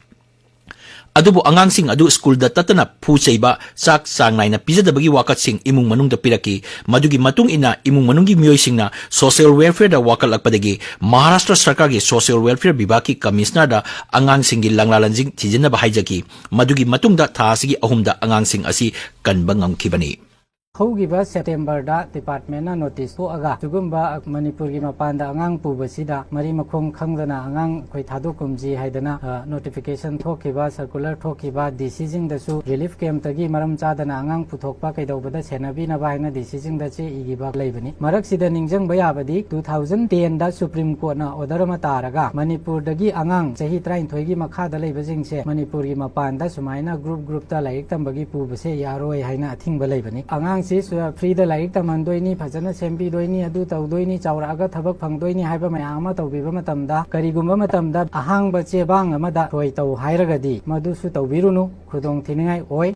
ꯑꯗꯨꯕꯨ ꯑꯉꯥꯡꯁꯤꯡ ꯑꯗꯨ ꯁ꯭ꯀꯨꯜꯗ ꯇꯠꯇꯅ ꯐꯨ ꯆꯩꯕ, ꯆꯥꯛ ꯆꯥꯡ ꯅꯥꯏꯅ ꯄꯤꯖꯗꯕꯒꯤ ꯋꯥꯀꯠꯁꯤꯡ ꯏꯃꯨꯡ ꯃꯅꯨꯡꯗ ꯄꯤꯔꯛꯈꯤ꯫ ꯃꯗꯨꯒꯤ ꯃꯇꯨꯡ ꯏꯟꯅ ꯏꯃꯨꯡ ꯃꯅꯨꯡꯒꯤ ꯃꯤꯑꯣꯏꯁꯤꯡꯅ ꯁꯣꯁꯤꯌꯦꯜ ꯋꯦꯜꯐꯤꯌꯔꯗ ꯋꯥꯀꯠꯂꯛꯄꯗꯒꯤ ꯃꯍꯥꯔꯥꯁꯇ꯭ꯔ ꯁꯔꯀꯥꯔꯒꯤ ꯁꯣꯁꯤꯌꯦꯜ ꯋꯦꯜꯐꯤꯌꯔ ꯕꯤꯚꯥꯒꯀꯤ ꯀꯃꯤꯁꯅꯔꯗ ꯑꯉꯥꯡꯁꯤꯡꯒꯤ ꯂꯪꯂꯥ ꯂꯪꯖꯤꯡ ꯊꯤꯖꯤꯟꯅꯕ ꯍꯥꯏꯖꯈꯤ꯫ ꯃꯗꯨꯒꯤ ꯃꯇꯨꯡꯗ ꯊꯥ ꯑꯁꯤꯒꯤ ꯑꯍꯨꯝꯗ ꯑꯉꯥꯡꯁꯤꯡ ꯑꯁꯤ ꯀꯟꯕ ꯉꯝꯈꯤꯕꯅꯤ꯫ ꯍꯧꯈꯤꯕ ꯁꯦꯞꯇꯦꯝꯕꯔꯗ ꯗꯤꯄꯥꯔꯠꯃꯦꯟꯅ ꯅꯣꯇꯤꯁ ꯊꯣꯛꯑꯒ ꯁꯤꯒꯨꯝꯕ ꯃꯅꯤꯄꯨꯔꯒꯤ ꯃꯄꯥꯟꯗ ꯑꯉꯥꯡ ꯄꯨꯕꯁꯤꯗ ꯃꯔꯤ ꯃꯈꯣꯡ ꯈꯪꯗꯅ ꯑꯉꯥꯡ ꯑꯩꯈꯣꯏ ꯊꯥꯗꯣꯛꯀꯨꯝꯁꯤ ꯍꯥꯏꯗꯅ ꯅꯣꯇꯤꯐꯤꯀꯦꯁꯟ ꯊꯣꯛꯈꯤꯕ, ꯁꯔꯀꯨꯂꯔ ꯊꯣꯛꯈꯤꯕ, ꯗꯤ ꯁꯤꯁꯤꯡꯗꯁꯨ ꯔꯤꯂꯤꯐ ꯀꯦꯝꯞꯇꯒꯤ ꯃꯔꯝ ꯆꯥꯗꯅ ꯑꯉꯥꯡ ꯄꯨꯊꯣꯛꯄ ꯀꯩꯗꯧꯕꯗ ꯁꯦꯟꯅꯕꯤꯅꯕ ꯍꯥꯏꯅ ꯗꯤ ꯁꯤꯁꯤꯡꯗ ꯆꯦ ꯏꯈꯤꯕ ꯂꯩꯕꯅꯤ꯫ ꯃꯔꯛꯁꯤꯗ ꯅꯤꯡꯁꯤꯡꯕ ꯌꯥꯕꯗꯤ ꯇꯨ ꯊꯥꯎꯖꯟ ꯇꯦꯟꯗ ꯁꯨꯄ꯭ꯔꯤꯝ ꯀꯣꯔꯠꯅ ꯑꯣꯔꯗꯔ ꯑꯃ ꯇꯥꯔꯒ ꯃꯅꯤꯄꯨꯔꯗꯒꯤ ꯑꯉꯥꯡ ꯆꯍꯤ ꯇꯔꯥꯅꯤꯊꯣꯏꯒꯤ ꯃꯈꯥꯗ ꯂꯩꯕꯁꯤꯡꯁꯦ ꯃꯅꯤꯄꯨꯔꯒꯤ ꯃꯄꯥꯟꯗ ꯁꯨꯃꯥꯏꯅ ꯒ꯭ꯔꯨꯞ ꯒ꯭ꯔꯨꯞꯇ ꯂꯥꯏꯔꯤꯛ ꯇꯝꯕꯒꯤ ꯄꯨꯕꯁꯦ ꯌꯥꯔꯣꯏ ꯍꯥꯏꯅ ꯑꯊꯤꯡꯕ ꯂꯩꯕꯅꯤ꯫ ꯑꯉꯥꯡ ꯁꯤ ꯐ꯭ꯔꯤꯗ ꯂꯥꯏꯔꯤꯛ ꯇꯝꯍꯟꯗꯣꯏꯅꯤ, ꯐꯖꯅ ꯁꯦꯝꯕꯤꯗꯣꯏꯅꯤ, ꯑꯗꯨ ꯇꯧꯗꯣꯏꯅꯤ, ꯆꯥꯎꯔꯛꯑꯒ ꯊꯕꯛ ꯐꯪꯗꯣꯏꯅꯤ ꯍꯥꯏꯕ ꯃꯌꯥꯝ ꯑꯃ ꯇꯧꯕꯤꯕ ꯃꯇꯝꯗ, ꯀꯔꯤꯒꯨꯝꯕ ꯃꯇꯝꯗ ꯑꯍꯥꯡꯕ ꯆꯦꯕꯥꯡ ꯑꯃꯗ ꯁꯣꯏ ꯇꯧ ꯍꯥꯏꯔꯒꯗꯤ ꯃꯗꯨꯁꯨ ꯇꯧꯕꯤꯔꯨꯅꯨ, ꯈꯨꯗꯣꯡ ꯊꯤꯅꯤꯡꯉꯥꯏ ꯑꯣꯏ꯫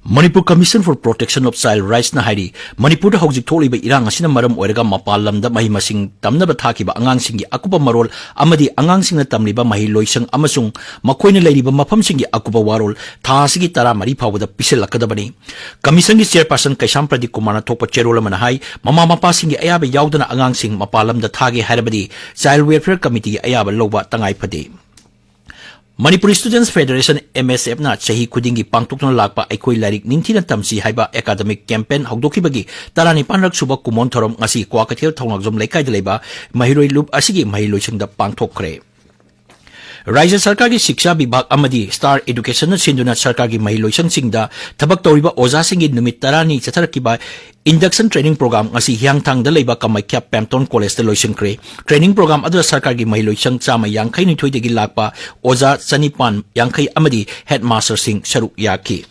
Manipur Commission for Protection of Child Rightsꯅ ꯍꯥꯏꯔꯤ, ꯃꯅꯤꯄꯨꯔꯗ ꯍꯧꯖꯤꯛ ꯊꯣꯛꯂꯤꯕ ꯏꯔꯥꯡ ꯑꯁꯤꯅ ꯃꯔꯝ ꯑꯣꯏꯔꯒ ꯃꯄꯥꯟ ꯂꯝꯗ ꯃꯍꯩ ꯃꯁꯤꯡ ꯇꯝꯅꯕ ꯊꯥꯈꯤꯕ ꯑꯉꯥꯡꯁꯤꯡꯒꯤ ꯑꯀꯨꯞꯄ ꯃꯔꯣꯜ ꯑꯃꯗꯤ ꯑꯉꯥꯡꯁꯤꯡꯅ ꯇꯝꯂꯤꯕ ꯃꯍꯩ ꯂꯣꯏꯁꯪ ꯑꯃꯁꯨꯡ ꯃꯈꯣꯏꯅ ꯂꯩꯔꯤꯕ ꯃꯐꯝꯁꯤꯡꯒꯤ ꯑꯀꯨꯞꯄ ꯋꯥꯔꯣꯜ ꯊꯥ ꯑꯁꯤꯒꯤ ꯇꯔꯥꯃꯔꯤ ꯐꯥꯎꯕꯗ ꯄꯤꯁꯤꯜꯂꯛꯀꯗꯕꯅꯤ꯫ ꯀꯃꯤꯁꯟꯒꯤ ꯆꯦꯌꯔꯄꯥꯔꯁꯟ ꯀꯩꯁꯥꯝ ꯄ꯭ꯔꯗꯤꯞ ꯀꯨꯃꯥꯔꯅ ꯊꯣꯛꯄ ꯆꯦꯔꯣꯜ ꯑꯃꯅ ꯍꯥꯏ, ꯃꯃꯥ ꯃꯄꯥꯁꯤꯡꯒꯤ ꯑꯌꯥꯕ ꯌꯥꯎꯗꯅ ꯑꯉꯥꯡꯁꯤꯡ ꯃꯄꯥꯟ ꯂꯝꯗ ꯊꯥꯒꯦ ꯍꯥꯏꯔꯕꯗꯤ Child Welfare Committeeꯒꯤ ꯑꯌꯥꯕ ꯂꯧꯕ ꯇꯉꯥꯏ ꯐꯗꯦ꯫ Manipur Students Federation, MSFꯅ ꯆꯍꯤ ꯈꯨꯗꯤꯡꯒꯤ ꯄꯥꯡꯊꯣꯛꯇꯨꯅ ꯂꯥꯛꯄ ꯑꯩꯈꯣꯏ ꯂꯥꯏꯔꯤꯛ ꯅꯤꯡꯊꯤꯅ ꯇꯝꯁꯤ ꯍꯥꯏꯕ academic campaign ꯍꯧꯗꯣꯛꯈꯤꯕꯒꯤ ꯇꯔꯥꯅꯤꯄꯥꯟꯔꯛ ꯁꯨꯕ ꯀꯨꯝꯑꯣꯟ ꯊꯧꯔꯝ ꯉꯁꯤ ꯀ꯭ꯋꯥꯀꯩꯊꯦꯜ ꯊꯧꯅꯥꯎꯖꯝ ꯂꯩꯀꯥꯏꯗ ꯂꯩꯕ ꯃꯍꯩꯔꯣꯏ ꯂꯨꯞ ꯑꯁꯤꯒꯤ ꯃꯍꯩ ꯂꯣꯏꯁꯪꯗ ꯄꯥꯡꯊꯣꯛꯈ꯭ꯔꯦ꯫ ꯔꯥꯖ꯭ꯌ ꯁꯔꯀꯥꯔꯒꯤ ꯁꯤꯛꯁꯥ ꯕꯤꯚꯥꯒ ꯑꯃꯗꯤ Star Educationꯅ ꯁꯤꯟꯗꯨꯅ ꯁꯔꯀꯥꯔꯒꯤ ꯃꯍꯩ ꯂꯣꯏꯁꯪꯁꯤꯡꯗ ꯊꯕꯛ ꯇꯧꯔꯤꯕ ꯑꯣꯖꯥꯁꯤꯡꯒꯤ ꯅꯨꯃꯤꯠ ꯇꯔꯥꯅꯤ ꯆꯠꯊꯔꯛꯈꯤꯕ induction training program ꯉꯁꯤ ꯍꯤꯌꯥꯡꯊꯥꯡꯗ ꯂꯩꯕ ꯀꯃꯩꯈ꯭ꯌꯥ ꯄꯦꯝꯇꯣꯟ ꯀꯣꯂꯦꯖꯇ ꯂꯣꯏꯁꯤꯟꯈ꯭ꯔꯦ꯫ Training program ꯑꯗꯨꯗ ꯁꯔꯀꯥꯔꯒꯤ ꯃꯍꯩ ꯂꯣꯏꯁꯪ ꯆꯥꯝꯃ ꯌꯥꯡꯈꯩ ꯅꯤꯊꯣꯏꯗꯒꯤ ꯂꯥꯛꯄ ꯑꯣꯖꯥ ꯆꯅꯤꯄꯥꯟ ꯌꯥꯡꯈꯩ ꯑꯃꯗꯤ headmasterꯁꯤꯡ ꯁꯔꯨꯛ ꯌꯥꯈꯤ꯫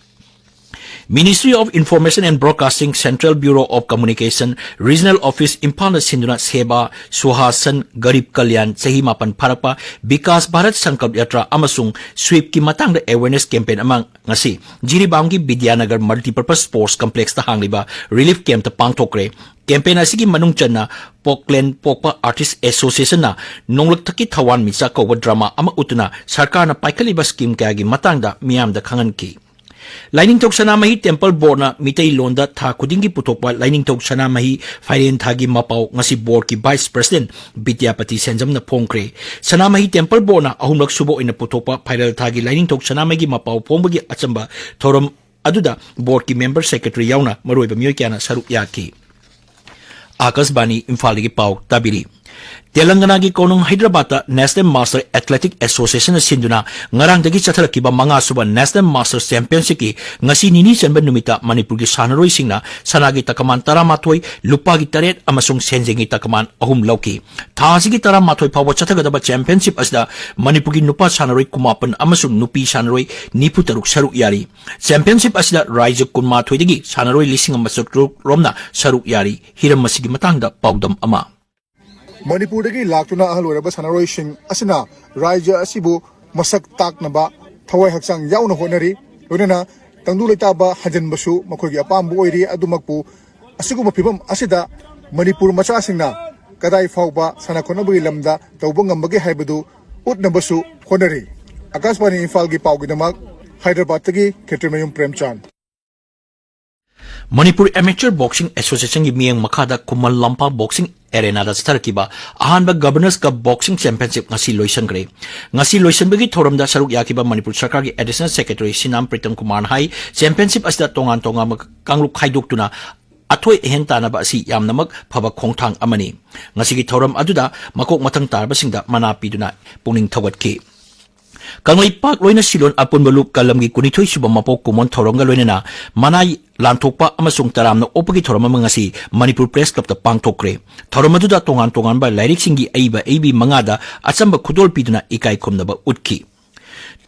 Ministry of Information and Broadcasting, Central Bureau of Communication, Regional Office ꯏꯝꯐꯥꯜꯅ ꯁꯤꯟꯗꯨꯅ ꯁꯦꯕꯥ, ꯁꯨꯍꯥꯁꯟ, ꯒꯔꯤꯕ ꯀꯜꯌꯥꯟ, ꯆꯍꯤ ꯃꯥꯄꯟ ꯐꯥꯔꯛꯄ, ꯕꯤꯀꯥꯁ ꯚꯥꯔꯠ ꯁꯪꯀꯜꯞ ꯌꯥꯇ꯭ꯔꯥ ꯑꯃꯁꯨꯡ SWEEPꯀꯤ ꯃꯇꯥꯡꯗ awareness campaign ꯑꯃ ꯉꯁꯤ ꯖꯤꯔꯤꯕꯥꯝꯒꯤ ꯕꯤꯗ꯭ꯌꯥꯅꯒꯔ Multipurpose Sports Complexꯇ ꯍꯥꯡꯂꯤꯕ relief campꯇ ꯄꯥꯡꯊꯣꯛꯈ꯭ꯔꯦ꯫ Campaign ꯑꯁꯤꯒꯤ ꯃꯅꯨꯡ ꯆꯟꯅ ꯄꯣꯛꯂꯦꯟ ꯄꯣꯛꯄ Artist Associationꯅ ꯅꯣꯡꯂꯛꯊꯛꯀꯤ ꯊꯋꯥꯟꯃꯤꯆꯥꯛ ꯀꯧꯕ drama ꯑꯃ ꯎꯠꯇꯨꯅ ꯁꯔꯀꯥꯔꯅ ꯄꯥꯏꯈꯠꯂꯤꯕ scheme ꯀꯌꯥꯒꯤ ꯃꯇꯥꯡꯗ ꯃꯤꯌꯥꯝꯗ ꯈꯪꯍꯟꯈꯤ꯫ ꯂꯥꯏꯅꯤꯡꯊꯧ ꯁꯅꯥꯃꯍꯤ Temple Boardꯅ ꯃꯤꯇꯩ ꯂꯣꯟꯗ ꯊꯥ ꯈꯨꯗꯤꯡꯒꯤ ꯄꯨꯊꯣꯛꯄ ꯂꯥꯏꯅꯤꯡꯊꯧ ꯁꯅꯥꯃꯍꯤ ꯐꯥꯏꯔꯦꯟ ꯊꯥꯒꯤ ꯃꯄꯥꯎ ꯉꯁꯤ boardꯀꯤ Vice President ꯕꯤꯗ꯭ꯌꯥꯄꯇꯤ ꯁꯦꯟꯖꯝꯅ ꯐꯣꯡꯈ꯭ꯔꯦ꯫ ꯁꯅꯥꯃꯍꯤ Temple Boardꯅ ꯑꯍꯨꯝꯂꯛ ꯁꯨꯕ ꯑꯣꯏꯅ ꯄꯨꯊꯣꯛꯄ ꯐꯥꯏꯔꯦꯜ ꯊꯥꯒꯤ ꯂꯥꯏꯅꯤꯡꯊꯧ ꯁꯅꯥꯃꯍꯤꯒꯤ ꯃꯄꯥꯎ ꯐꯣꯡꯕꯒꯤ ꯑꯆꯝꯕ ꯊꯧꯔꯝ ꯑꯗꯨꯗ boardꯀꯤ member secretary ꯌꯥꯎꯅ ꯃꯔꯨꯑꯣꯏꯕ ꯃꯤꯑꯣꯏ ꯀꯌꯥꯅ ꯁꯔꯨꯛ ꯌꯥꯈꯤ꯫ ꯑꯥꯀꯥꯁꯕꯥꯅꯤ ꯏꯝꯐꯥꯜꯗꯒꯤ ꯄꯥꯎ ꯇꯥꯕꯤꯔꯤ꯫ ꯇꯦꯂꯪꯒꯅꯥꯒꯤ ꯀꯣꯅꯨꯡ ꯍꯩꯗ꯭ꯔꯕꯥꯗꯇ National Master Athletic Associationꯅ ꯁꯤꯟꯗꯨꯅ ꯉꯔꯥꯡꯗꯒꯤ ꯆꯠꯊꯔꯛꯈꯤꯕ ꯃꯉꯥꯁꯨꯕ National Master Championshipꯀꯤ ꯉꯁꯤ ꯅꯤꯅꯤ ꯆꯟꯕ ꯅꯨꯃꯤꯠꯇ ꯃꯅꯤꯄꯨꯔꯒꯤ ꯁꯥꯟꯅꯔꯣꯏꯁꯤꯡꯅ ꯁꯅꯥꯒꯤ ꯇꯀꯃꯥꯟ ꯇꯔꯥꯃꯥꯊꯣꯏ, ꯂꯨꯄꯥꯒꯤ ꯇꯔꯦꯠ ꯑꯃꯁꯨꯡ ꯁꯦꯟꯖꯦꯡꯒꯤ ꯇꯀꯃꯥꯟ ꯑꯍꯨꯝ ꯂꯧꯈꯤ꯫ ꯊꯥ ꯑꯁꯤꯒꯤ ꯇꯔꯥꯃꯥꯊꯣꯏ ꯐꯥꯎꯕ ꯆꯠꯊꯒꯗꯕ championship ꯑꯁꯤꯗ ꯃꯅꯤꯄꯨꯔꯒꯤ ꯅꯨꯄꯥ ꯁꯥꯟꯅꯔꯣꯏ ꯀꯨꯟꯃꯥꯄꯟ ꯑꯃꯁꯨꯡ ꯅꯨꯄꯤ ꯁꯥꯟꯅꯔꯣꯏ ꯅꯤꯐꯨ ꯇꯔꯨꯛ ꯁꯔꯨꯛ ꯌꯥꯔꯤ꯫ Championship ꯑꯁꯤꯗ ꯔꯥꯏꯖ꯭ꯌ ꯀꯨꯟꯃꯥꯊꯣꯏꯗꯒꯤ ꯁꯥꯟꯅꯔꯣꯏ ꯂꯤꯁꯤꯡ ꯑꯃ ꯆꯥꯇ꯭ꯔꯨꯛ ꯔꯣꯝꯅ ꯁꯔꯨꯛ ꯌꯥꯔꯤ꯫ ꯍꯤꯔꯝ ꯑꯁꯤꯒꯤ ꯃꯇꯥꯡꯗ ꯄꯥꯎꯗꯝ ꯑꯃ꯫ ꯃꯅꯤꯄꯨꯔꯗꯒꯤ ꯂꯥꯛꯇꯨꯅ ꯑꯍꯜ ꯑꯣꯏꯔꯕ ꯁꯥꯟꯅꯔꯣꯏꯁꯤꯡ ꯑꯁꯤꯅ ꯔꯥꯏꯖ꯭ꯌ ꯑꯁꯤꯕꯨ ꯃꯁꯛ ꯇꯥꯛꯅꯕ ꯊꯋꯥꯏ ꯍꯛꯆꯥꯡ ꯌꯥꯎꯅ ꯍꯣꯠꯅꯔꯤ꯫ ꯂꯣꯏꯅꯅ ꯇꯪꯗꯨ ꯂꯩꯇꯥꯕ ꯍꯟꯖꯤꯟꯕꯁꯨ ꯃꯈꯣꯏꯒꯤ ꯑꯄꯥꯝꯕ ꯑꯣꯏꯔꯤ꯫ ꯑꯗꯨꯃꯛꯄꯨ ꯑꯁꯤꯒꯨꯝꯕ ꯐꯤꯕꯝ ꯑꯁꯤꯗ ꯃꯅꯤꯄꯨꯔ ꯃꯆꯥꯁꯤꯡꯅ ꯀꯗꯥꯏ ꯐꯥꯎꯕ ꯁꯥꯟꯅ ꯈꯣꯠꯅꯕꯒꯤ ꯂꯝꯗ ꯇꯧꯕ ꯉꯝꯕꯒꯦ ꯍꯥꯏꯕꯗꯨ ꯎꯠꯅꯕꯁꯨ ꯍꯣꯠꯅꯔꯤ꯫ ꯑꯀꯥꯁꯕꯥꯅꯤ ꯏꯝꯐꯥꯜꯒꯤ ꯄꯥꯎꯒꯤꯗꯃꯛ ꯍꯥꯏꯗ꯭ꯔꯕꯥꯗꯇꯒꯤ ꯈꯦꯇ꯭ꯔꯤꯃꯌꯨꯝ ꯄ꯭ꯔꯦꯝꯆꯥꯟ꯫ ꯃꯅꯤꯄꯨꯔ Amateur Boxing Associationꯒꯤ ꯃꯤꯠꯌꯦꯡ ꯃꯈꯥꯗ ꯈꯨꯃꯟ ꯂꯝꯄꯥꯛ boxing arenaꯗ ꯆꯠꯊꯔꯛꯈꯤꯕ ꯑꯍꯥꯟꯕ Governors Cup Boxing Championship ꯉꯁꯤ ꯂꯣꯏꯁꯤꯟꯈ꯭ꯔꯦ꯫ ꯉꯁꯤ ꯂꯣꯏꯁꯤꯟꯕꯒꯤ ꯊꯧꯔꯝꯗ ꯁꯔꯨꯛ ꯌꯥꯈꯤꯕ ꯃꯅꯤꯄꯨꯔ ꯁꯔꯀꯥꯔꯒꯤ Additional Secretary ꯁꯤꯅꯥꯝ ꯄ꯭ꯔꯤꯇꯝ ꯀꯨꯃꯥꯔꯅ ꯍꯥꯏ, championship ꯑꯁꯤꯗ ꯇꯣꯉꯥꯟ ꯇꯣꯉꯥꯟꯕ ꯀꯥꯡꯂꯨꯞ ꯈꯥꯏꯗꯣꯛꯇꯨꯅ ꯑꯊꯣꯏ ꯑꯍꯦꯟ ꯇꯥꯟꯅꯕ ꯑꯁꯤ ꯌꯥꯝꯅꯃꯛ ꯐꯕ ꯈꯣꯡꯊꯥꯡ ꯑꯃꯅꯤ꯫ ꯉꯁꯤꯒꯤ ꯊꯧꯔꯝ ꯑꯗꯨꯗ ꯃꯀꯣꯛ ꯃꯊꯪ ꯇꯥꯔꯕꯁꯤꯡꯗ ꯃꯅꯥ ꯄꯤꯗꯨꯅ ꯄꯨꯛꯅꯤꯡ ꯊꯧꯒꯠꯈꯤ꯫ ꯀꯪꯂꯩꯄꯥꯛ ꯂꯣꯏꯅ ꯁꯤꯂꯣꯟ ꯑꯄꯨꯟꯕ ꯂꯨꯞ ꯀꯂꯝꯒꯤ ꯀꯨꯟꯅꯤꯊꯣꯏ ꯁꯨꯕ ꯃꯄꯣꯛ ꯀꯨꯝꯑꯣꯟ ꯊꯧꯔꯝꯒ ꯂꯣꯏꯅꯅ ꯃꯅꯥꯏ ꯂꯥꯟꯊꯣꯛꯄ ꯑꯃꯁꯨꯡ ꯇꯔꯥꯝꯅ ꯑꯣꯛꯄꯒꯤ ꯊꯧꯔꯝ ꯑꯃ ꯉꯁꯤ ꯃꯅꯤꯄꯨꯔ Press Clubꯇ ꯄꯥꯡꯊꯣꯛꯈ꯭ꯔꯦ꯫ ꯊꯧꯔꯝ ꯑꯗꯨꯗ ꯇꯣꯉꯥꯟ ꯇꯣꯉꯥꯟꯕ ꯂꯥꯏꯔꯤꯛꯁꯤꯡꯒꯤ ꯑꯏꯕ ꯑꯏꯕꯤ ꯃꯉꯥꯗ ꯑꯆꯝꯕ ꯈꯨꯗꯣꯜ ꯄꯤꯗꯨꯅ ꯏꯀꯥꯏ ꯈꯨꯝꯅꯕ ꯎꯠꯈꯤ꯫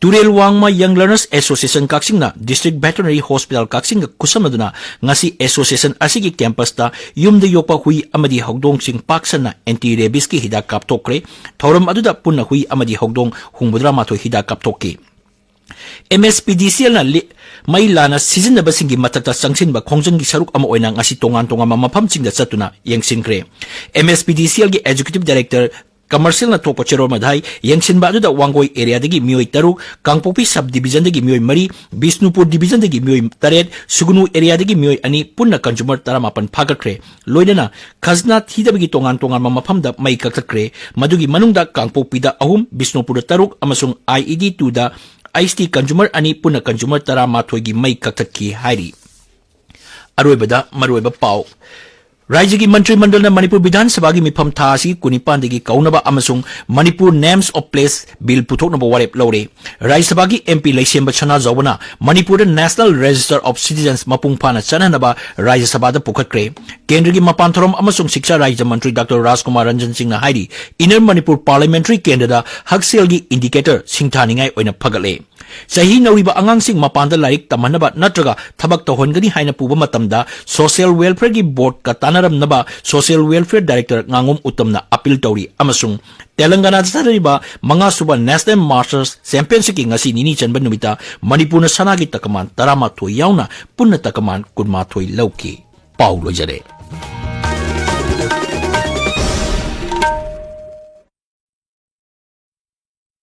ꯇꯨꯔꯦꯜ ꯋꯥꯡꯃ Young Learners Association ꯀꯛꯆꯤꯡꯅ District Veterinary Hospital ꯀꯛꯆꯤꯡꯒ ꯈꯨꯠꯁꯝꯅꯗꯨꯅ ꯉꯁꯤ association ꯑꯁꯤꯒꯤ campusꯇ ꯌꯨꯝꯗ ꯌꯣꯛꯄ ꯍꯨꯏ ꯑꯃꯗꯤ ꯍꯧꯗꯣꯡꯁꯤꯡ ꯄꯥꯛ ꯁꯟꯅ anti rabiesꯀꯤ ꯍꯤꯗꯥꯛ ꯀꯥꯞꯊꯣꯛꯈ꯭ꯔꯦ꯫ ꯊꯧꯔꯝ ꯑꯗꯨꯗ ꯄꯨꯟꯅ ꯍꯨꯏ ꯑꯃꯗꯤ ꯍꯧꯗꯣꯡ ꯍꯨꯝꯐꯨꯇꯔꯥ ꯃꯥꯊꯣꯏ ꯍꯤꯗꯥꯛ ꯀꯥꯞꯊꯣꯛꯈꯤ꯫ MSPDCLꯅ ꯂꯤ-, ꯃꯩ ꯂꯥꯟꯅ ꯁꯤꯖꯤꯟꯅꯕꯁꯤꯡꯒꯤ ꯃꯊꯛꯇ ꯆꯪꯁꯤꯟꯕ ꯈꯣꯡꯖꯪꯒꯤ ꯁꯔꯨꯛ ꯑꯃ ꯑꯣꯏꯅ ꯉꯁꯤ ꯇꯣꯉꯥꯟ ꯇꯣꯉꯥꯟꯕ ꯃꯐꯝꯁꯤꯡꯗ ꯆꯠꯇꯨꯅ ꯌꯦꯡꯁꯤꯟꯈ꯭ꯔꯦ꯫ MSPDCLꯒꯤ Executive Director Commercialꯅ ꯊꯣꯛꯄ ꯆꯦꯔꯣꯜ ꯑꯃꯗ ꯍꯥꯏ, ꯌꯦꯡꯁꯤꯟꯕ ꯑꯗꯨꯗ ꯋꯥꯡꯒꯣꯏ areaꯗꯒꯤ ꯃꯤꯑꯣꯏ ꯇꯔꯨꯛ, ꯀꯥꯡꯄꯣꯛꯄꯤ sub divisionꯗꯒꯤ ꯃꯤꯑꯣꯏ ꯃꯔꯤ, ꯕꯤꯁꯅꯨꯄꯨꯔ divisionꯗꯒꯤ ꯃꯤꯑꯣꯏ ꯇꯔꯦꯠ, ꯁꯨꯒꯅꯨ areaꯗꯒꯤ ꯃꯤꯑꯣꯏ ꯑꯅꯤ, ꯄꯨꯟꯅ consumer ꯇꯔꯥꯃꯥꯄꯟ ꯐꯥꯒꯠꯈ꯭ꯔꯦ꯫ ꯂꯣꯏꯅꯅ ꯈꯖꯅꯥ ꯊꯤꯗꯕꯒꯤ ꯇꯣꯉꯥꯟ ꯇꯣꯉꯥꯟꯕ ꯃꯐꯝꯗ ꯃꯩ ꯀꯛꯊꯠꯈ꯭ꯔꯦ꯫ ꯃꯗꯨꯒꯤ ꯃꯅꯨꯡꯗ ꯀꯥꯡꯄꯣꯛꯄꯤꯗ ꯑꯍꯨꯝ, ꯕꯤꯁꯅꯨꯄꯨꯔꯗ ꯇꯔꯨꯛ ꯑꯃꯁꯨꯡ IED twoꯗ IST consumer ꯑꯅꯤ, ꯄꯨꯟꯅ consumer ꯇꯔꯥꯃꯥꯊꯣꯏꯒꯤ ꯃꯩ ꯀꯛꯊꯠꯈꯤ ꯍꯥꯏꯔꯤ꯫ ꯑꯔꯣꯏꯕꯗ ꯃꯔꯨꯑꯣꯏꯕ ꯄꯥꯎ꯫ ꯔꯥꯖ꯭ꯌꯒꯤ ꯃꯟꯇ꯭ꯔꯤ ꯃꯟꯗꯜꯅ ꯃꯅꯤꯄꯨꯔ ꯕꯤꯙꯥꯟ ꯁꯚꯥꯒꯤ ꯃꯤꯐꯝ ꯊꯥ ꯑꯁꯤꯒꯤ ꯀꯨꯟꯅꯤꯄꯥꯟꯗꯒꯤ ꯀꯧꯅꯕ ꯑꯃꯁꯨꯡ Manipur Names of Place Bill ꯄꯨꯊꯣꯛꯅꯕ ꯋꯥꯔꯦꯞ ꯂꯧꯔꯦ꯫ ꯔꯥꯖ꯭ꯌ ꯁꯚꯥꯒꯤ MP ꯂꯩꯁꯦꯝꯕ ꯁꯅꯥꯖꯥꯎꯕꯅ ꯃꯅꯤꯄꯨꯔꯗ National Register of Citizens ꯃꯄꯨꯡ ꯐꯥꯅ ꯆꯠꯅꯅꯕ ꯔꯥꯖ꯭ꯌ ꯁꯚꯥꯗ ꯄꯨꯈꯠꯈ꯭ꯔꯦ꯫ ꯀꯦꯟꯗ꯭ꯔꯒꯤ ꯃꯄꯥꯟ ꯊꯧꯔꯝ ꯑꯃꯁꯨꯡ ꯁꯤꯛꯁꯥ ꯔꯥꯖ꯭ꯌ ꯃꯟꯇ꯭ꯔꯤ ꯗꯥꯛꯇꯔ ꯔꯥꯖꯀꯨꯃꯥꯔ ꯔꯟꯖꯟ ꯁꯤꯡꯅ ꯍꯥꯏꯔꯤ, Inner Manipur Parliamentary ꯀꯦꯟꯗ꯭ꯔꯗ ꯍꯛꯁꯦꯜꯒꯤ indicator ꯁꯤꯡꯊꯥꯅꯤꯡꯉꯥꯏ ꯑꯣꯏꯅ ꯐꯒꯠꯂꯦ꯫ ꯆꯍꯤ ꯅꯧꯔꯤꯕ ꯑꯉꯥꯡꯁꯤꯡ ꯃꯄꯥꯟꯗ ꯂꯥꯏꯔꯤꯛ ꯇꯝꯍꯟꯅꯕ ꯅꯠꯇ꯭ꯔꯒ ꯊꯕꯛ ꯇꯧꯍꯟꯒꯅꯤ ꯍꯥꯏꯅ ꯄꯨꯕ ꯃꯇꯝꯗ Social Welfareꯒꯤ Boardꯀ ꯇꯥꯟꯅꯔꯝꯅꯕ Social Welfare Director ꯉꯥꯉꯣꯝ ꯎꯠꯇꯝꯅ appeal ꯇꯧꯔꯤ ꯑꯃꯁꯨꯡ ꯇꯦꯂꯪꯒꯥꯅꯥꯗ ꯆꯠꯊꯔꯤꯕ ꯃꯉꯥꯁꯨꯕ National Masters Championshipꯀꯤ ꯉꯁꯤ ꯅꯤꯅꯤ ꯆꯟꯕ ꯅꯨꯃꯤꯠꯇ ꯃꯅꯤꯄꯨꯔꯅ ꯁꯅꯥꯒꯤ ꯇꯀꯃꯥꯟ ꯇꯔꯥꯃꯥꯊꯣꯏ ꯌꯥꯎꯅ ꯄꯨꯟꯅ ꯇꯀꯃꯥꯟ ꯀꯨꯟꯃꯥꯊꯣꯏ ꯂꯧꯈꯤ꯫ ꯄꯥꯎ ꯂꯣꯏꯖꯔꯦ꯫